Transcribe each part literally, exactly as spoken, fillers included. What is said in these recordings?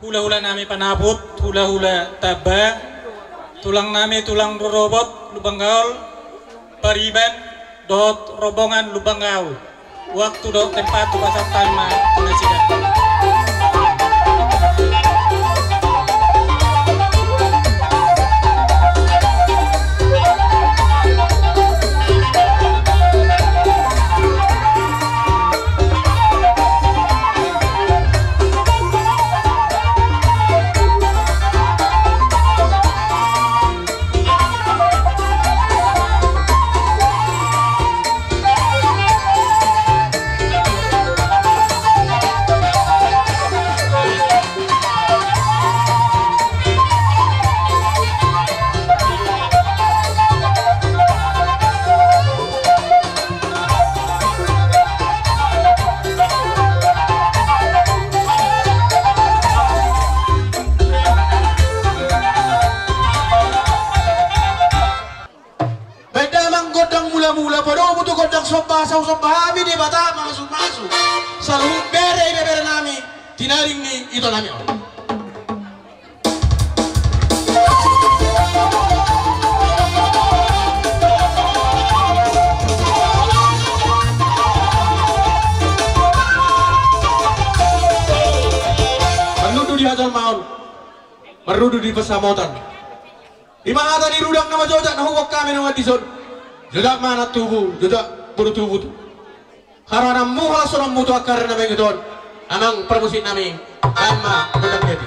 Hulahula nami panaput, hulahula Tamba, tulang nami tulang rorobot Lumban Gaol, pariban dohot rombongan Lumban Gaol. Waktu dohot tempat tu pasahat hami ma tu nasida. Baen damang gondang mulamula, padomu tu gondang somba, sai somba hami Debata mamasumasu saluhut bere ibebere nami di nangkin ni ito nami on. Marnundu di hajolmaon, marnundu di pansamotan. Ima hata ni rudang na manjojak na huboan hami nunga dison. Jojak ma anak tubu, jojak boru tubu. Haroroanmu, holashononmu tu angka ari na mangihut on. Amang parmusik nami, baen ma gondang hami.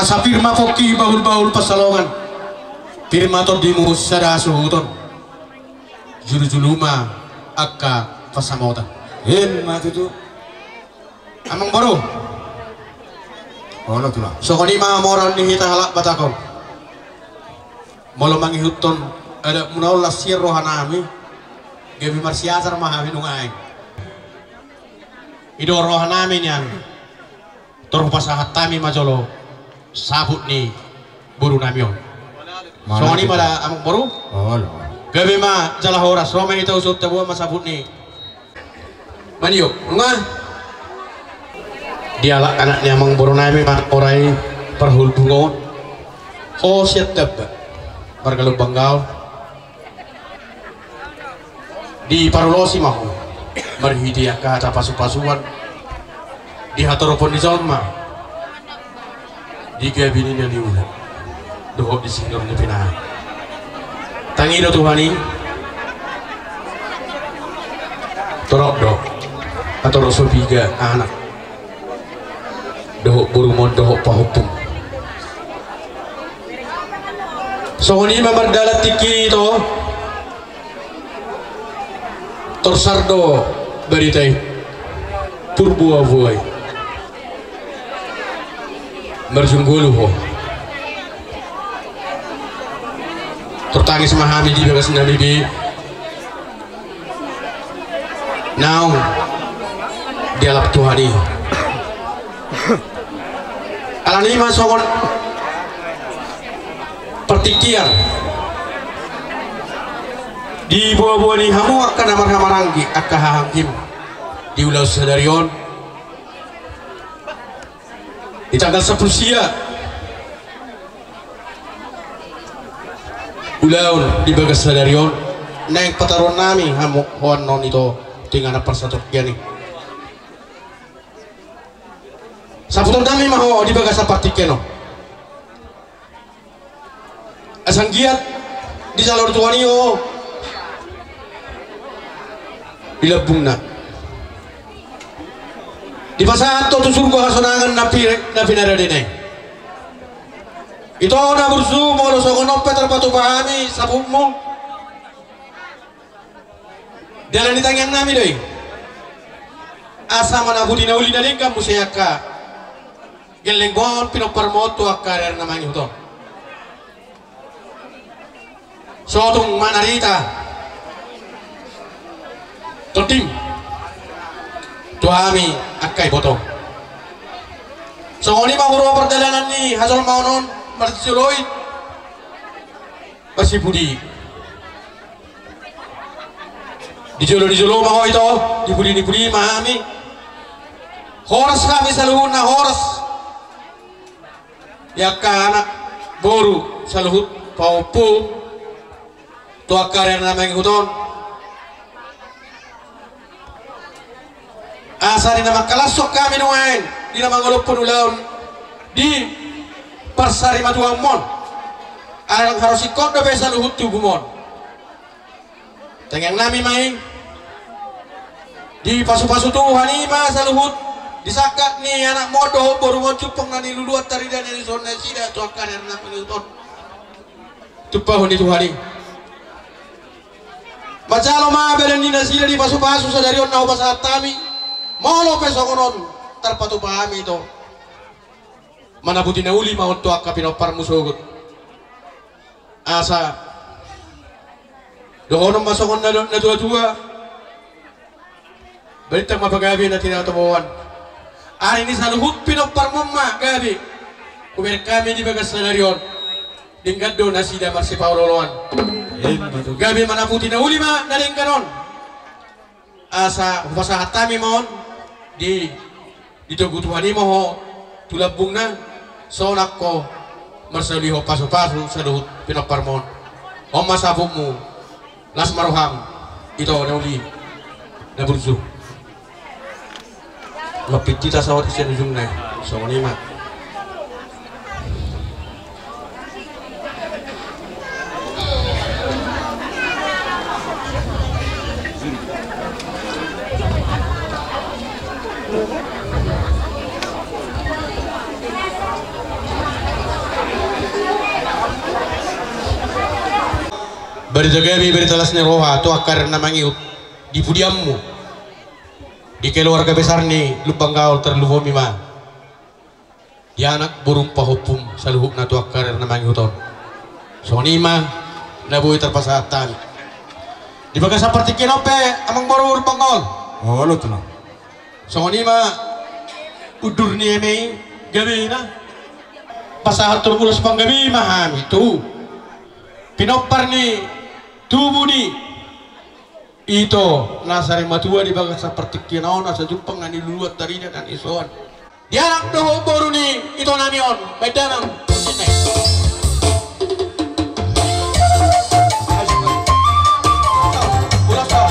Asa pir ma pongki bahulbahul pansalongan, pir ma tondimu sada hasuhuton, julujulu ma angka pansamotan. Ima tutu. Amangboru. Olo tulang. Songon i ma moral ni hita halak Batak on. Molo mangihuthon adatmuna on las sian rohanami, gabe marsiasar ma hami nuaeng. I do rohanami nian. Tor hupasahat hami ma jolo saput ni borunami on. Songon i ma da amangboru. Olo. Gabe ma jala horas, ro ma hita, husonta, boan ma saput ni maniop. Nunga. Dialap anak ni amangborunami ma ora i parhulbung on. Ho sian Tamba, marga Lumban Gaol. Diparulosi ma ho. Marhite angka hata pasupasuan di hatoropon ni jolma, di gabe ni na niula dohot di sinur ni pinahan. Tangi do Tuhan i. Torop do, ator so piga anak dohot borumon dohot pahompum. Songon i ma mardalan tingki i, ito. Torsar do barita i. Purboaboa i. Marjunggolu ho. Tortangis ma hami di bagas nami be. Naung dialap Tuhan i. Alani i ma songon partingkian di boaboa ni hamu angka na marhahamaranggi, angka hahaanggim, di ulaon sadari on, di tanggal sampulu sia ulaon di bagas sadari on, naeng pataruon nami hamu ho annon, ito, tu inganan parsatongkian i. Saputon nami ma ho di bagasan partingkian on. Asa anggiat dijalo Tuhan i ho di lambungna. Dipasahat ho tu surgo hasonangan na pi-, na pinaradena i. Ito na burju, molo songon on pe tarpatupa hami saputmu. Dalan ni tangiang nami do i. Asa manaputi na uli na denggan muse angka gellengmon, pinomparmon tu angka ari-ari na mangihut on. So tung manarita tondim tu hami angka ibotom. Songon i ma huroha pardalanan ni hajolmaon on, marsioloi, marsipudi. Di jolo ni jolo ma ho ito, di pudi ni pudi ma hami. Horas hami saluhutna, horas. Di angka anak, boru, saluhut pahompu, tu angka ari-ari na mangihut on. Asa di na mangkalashon hami nuaeng, di na mangolophon ulaon di parsarimatuaonmon. Ai ndang harus ingkon dope saluhut tubumon. Tangiang nami ma i. Dipasupasu Tuhan i ma saluhut di sangkap ni anakmon dohot borumon jumpang na niluluan tarida na nisuan nasida tu angka ari-ari na mangihut on. Tumpahon ni Tuhan i. Manjalo ma badan ni nasida dipasupasu sadari on na hupasahat hami. Molo pe songon on tarpatupa hami, ito, manaputi na uli ma on tu angka pinomparmu sogot. Asa dohonon ma songon na, na tuatua: Balintang ma pagabe na tinatobongan. Ari ni saluhut pinomparmon ma gabe hubereng hami di bagas sadari on. Denggan do nasida marsipaolooloan. Ima tutu. Gabe manaputi na uli ma na denggan on. Asa hupasahat hami ma on di, di togu Tuhan i ma ho tu lambungna, sonang ho marsahali ho pasupasu saluhut pinomparmon. On ma saputmu. Las ma roham, ito na uli na burju. Mampit hita saotik sian ujungna. Songon i ma. Barita gabe, barita las ni roha tu angka ari-ari na mangihut di pudianmu, di keluarga besar ni Lumban Gaol, tarlumobi ma di anak, borum, pahompum saluhutna tu angka ari-ari na mangihut on. Songon i ma na boi tarpasahat hami. Di bagasan partingkian on pe, amang boru Lumban Gaol. Olo, tulang. Songon i ma undur ni eme i gabena. Pasahat ulos panggabean ma hami tu pinompar ni tubu ni ito na sarimatua di bagasan partingkian on, asa jumpang na niluluan tarida na nisoan. Di anak dohot boru ni ito nami on, baen damang. Ulas on.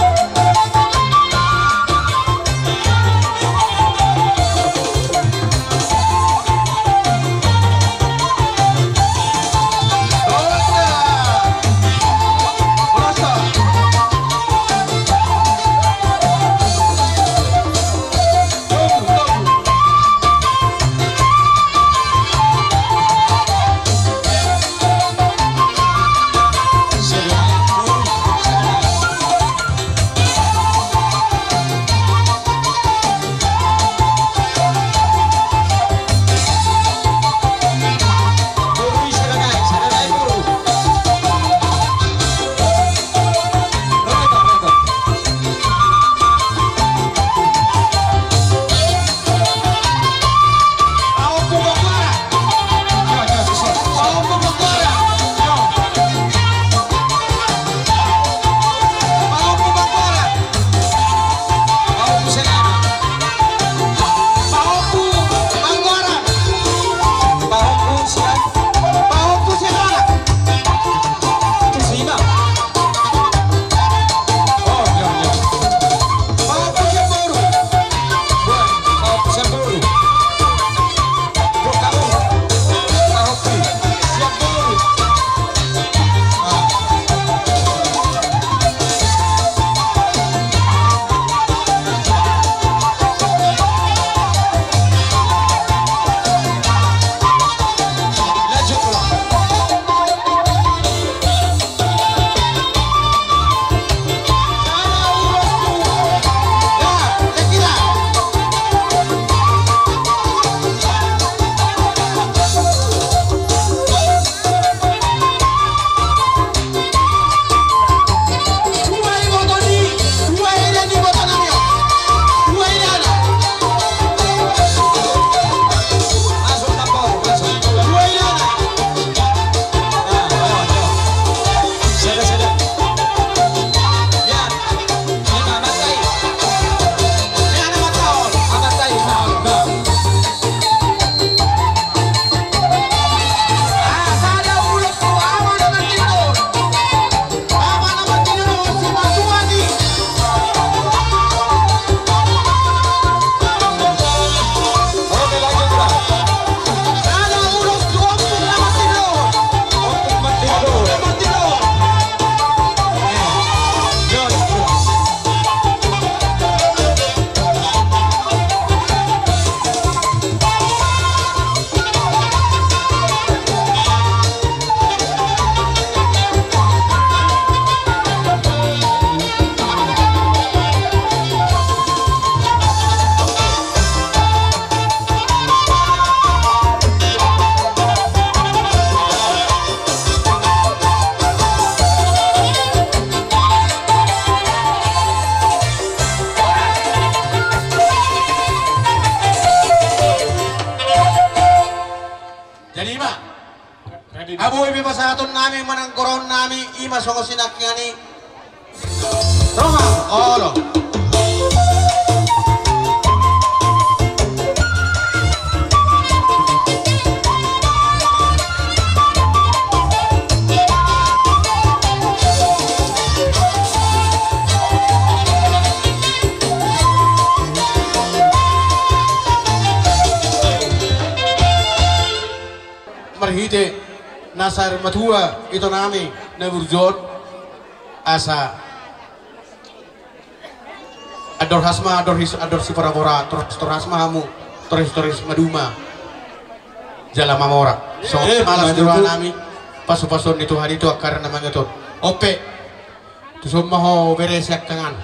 Boi pe pasahaton nami manang goraon nami, ima songon sinangkinan i. Roha. Olo. Marhite nasa ari matua ito nami na burju on, asa andor has ma, andor his, andor siporapora, torhas, torhas ma hamu, torhis, torhis maduma jala mamora. Songon i ma las ni roha nami, pasupasuon ni Tuhan i tu angka ari na mangihuthon. Onpe, tuson ma ho bere siangkangan.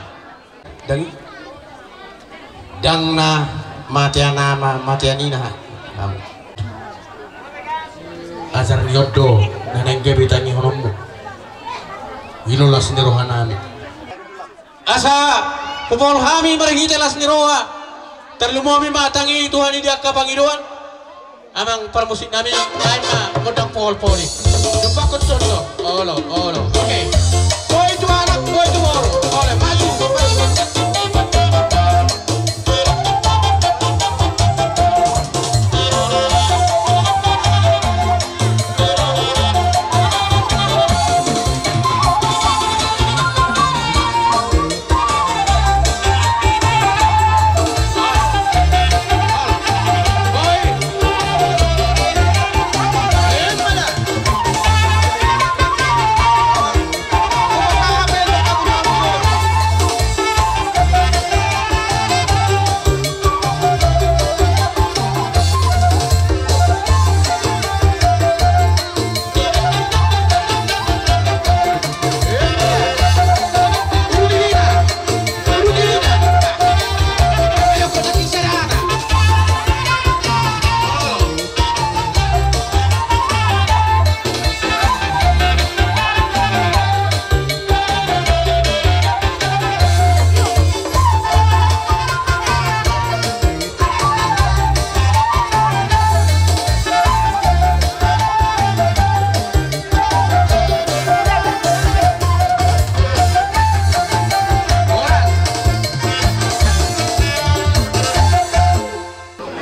Ndang, ndang na mate anakna, mate anakna. Ajar ni on do na naeng gabe tangihononmu. I do las ni roha nami. Asa hupaul hami marhite las ni roha. Tarlumobi ma tangi Tuhan i di angka pangidoan. Amang parmusik nami, baen ma gondang pohol pohol i. Dumpak kutsun do. Olo, olo. Oke. Boi tu anak, boi tu boru. Olo, maju, maju.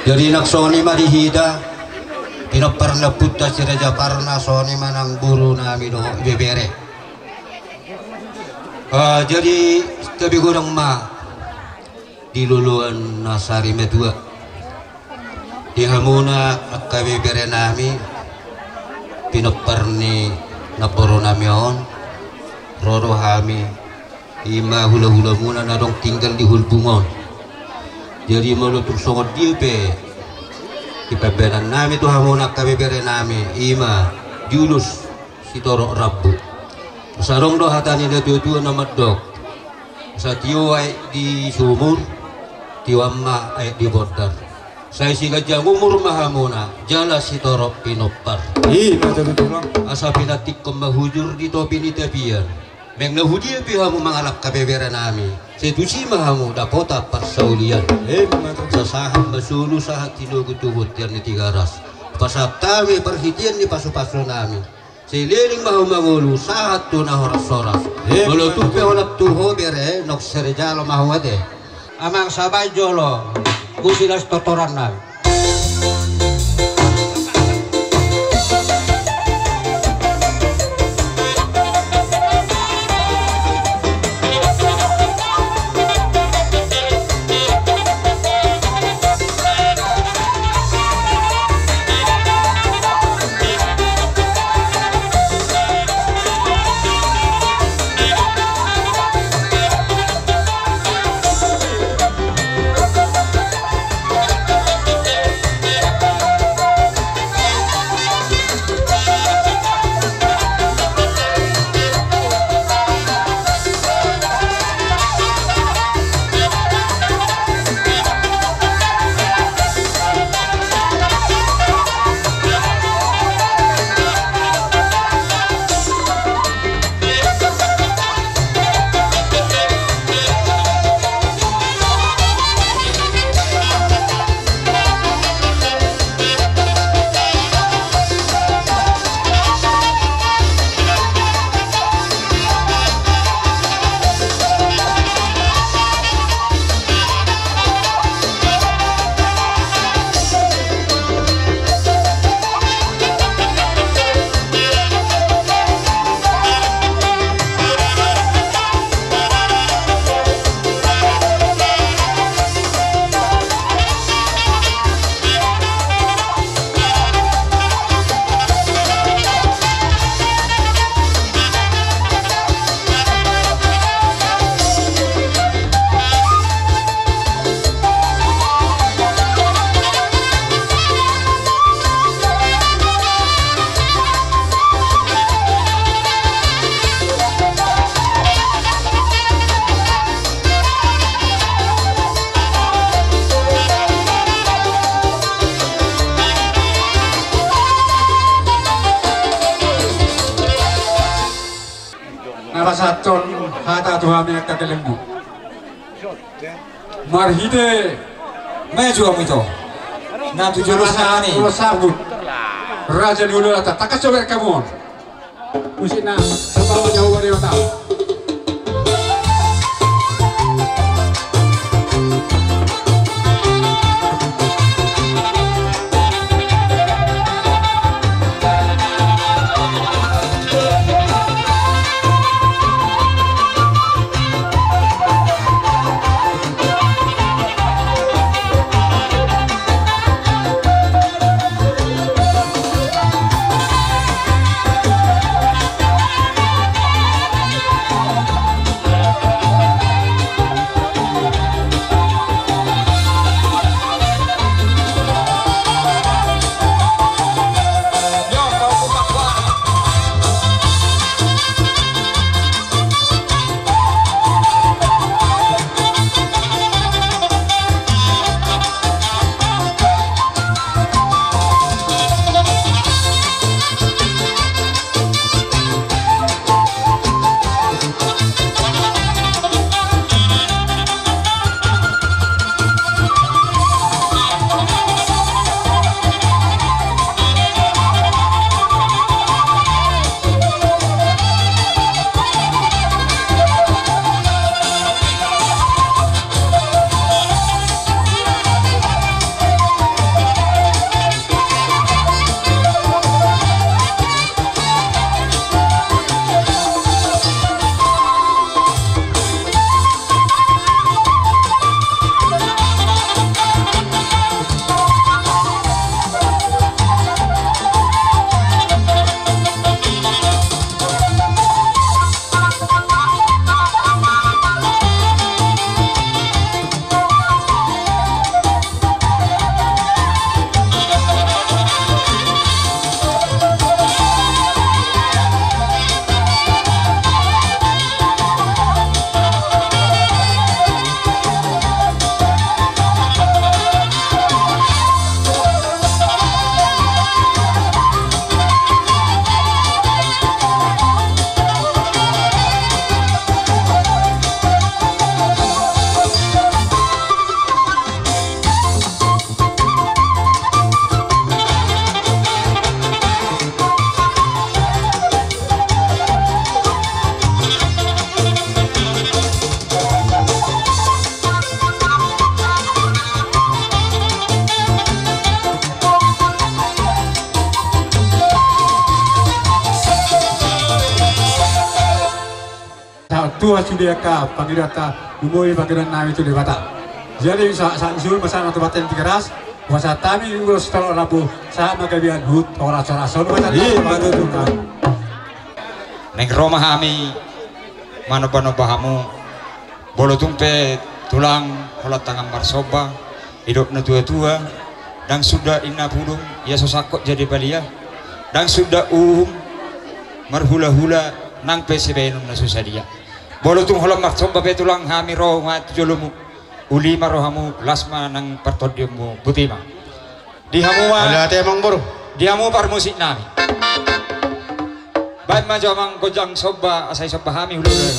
Jadi nang songon i ma di hita, pinompar ni ompunta si Raja Parna, songon i ma nang boru nami dohot ibebere. Ah, jadi tabi godang ma di loloan na sari matua. Di hamuna angka ibebere nami, pinompar ni namboru nami on, ro do hami, ima hulahulamuna na adong tinggal di Hulbung on. Jadi molo tung songon dia pe di pambahenan nami tu hamuna angka ibebere nami, ima di ulos sitorop rambu. Asa adong do hata ni natuatua na mandok: Asa tio aek di sumur, tioan ma aek di bondar. Sai siganjang umur ma hamuna jala sitorop pinompar. I ma jadi tulang. Asa pinantikhon ma hujur di topi ni tapian. Naeng na hudia pe hamu mangalangka ibebere nami, sai tusi ma hamu dapotan parsaulian. I ma jadi. Asa sahat ma solu sahat sinogu tu bontean ni Tigaras. Pasahat hami parhitean ni pasupasu nami. Sai leleng ma ho mangolu sahat tu na horashoras. Molo tung pe holan tu ho bere, naung sere jalo ma ho ate. Amang, sabai jolo. Musi las tortoran nami. Roha ni angka gelengmu. Marhite maju hamu ito. Na tu jolo sahani. Jolo sabut. Raja ni ulaonta. Tangkas coba rekamu. Musik na. Coba menjauh dari otak. Sahat Tuhan sude angka pangidoanta, lumobi pangidoan nami tu Debata. Jadi sa sa suru masa na tu baten tigaras, masa tami ulos tolok rabu, sahat ma gabe anhut horas horas. Solu masa. Iya, betul, betul. Naeng ro ma hami manomba-nomba hamu. Molo tung pe tulang holan tangan marsomba, idop na tua-tua, ndang suda inna pudung, ia so sangkot jadi balia, ndang suda uhum marhula-hula, nang pe sibahenon na so sadia. Molo tung holan marsomba pe tulang hami ro ma tu jolomu, uli ma rohamu, las ma nang partondionmu, botima. Di hamu ma. Ala ate, amang boru. Di hamu parmusik nami. Baen ma jo amang gonjang somba, asa disomba hami hulahula.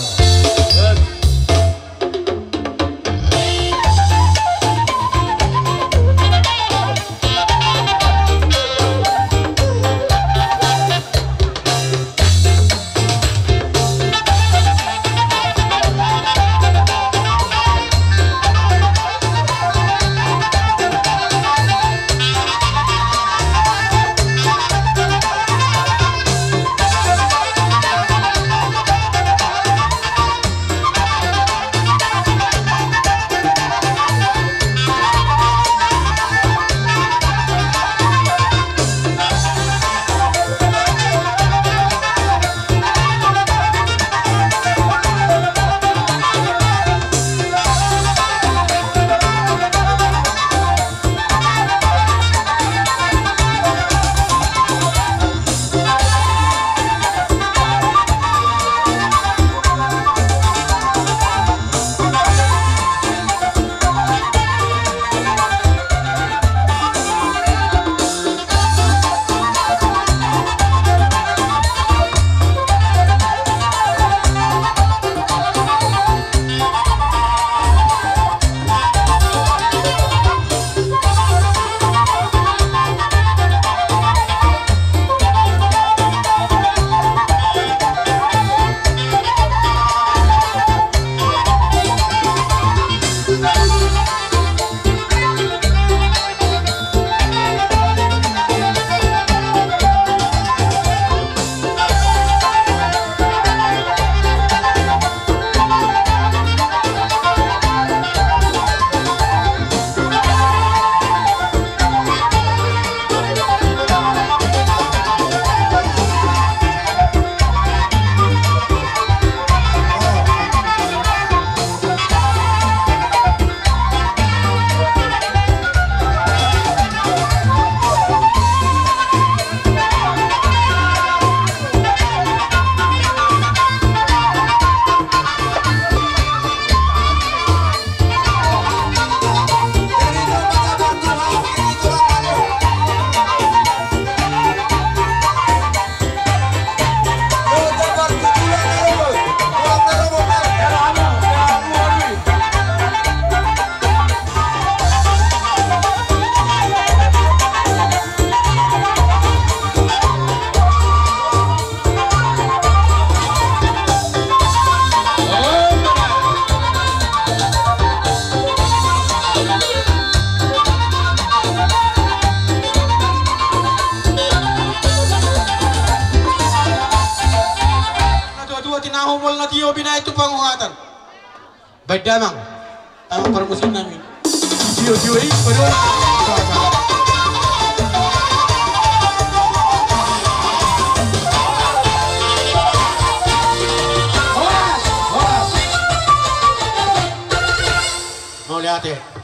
na humol na tio binaen tu panguhatan. Baen damang. Damang parmusik nami. Tio-tio i, padua. Horas, horas. Mauliate.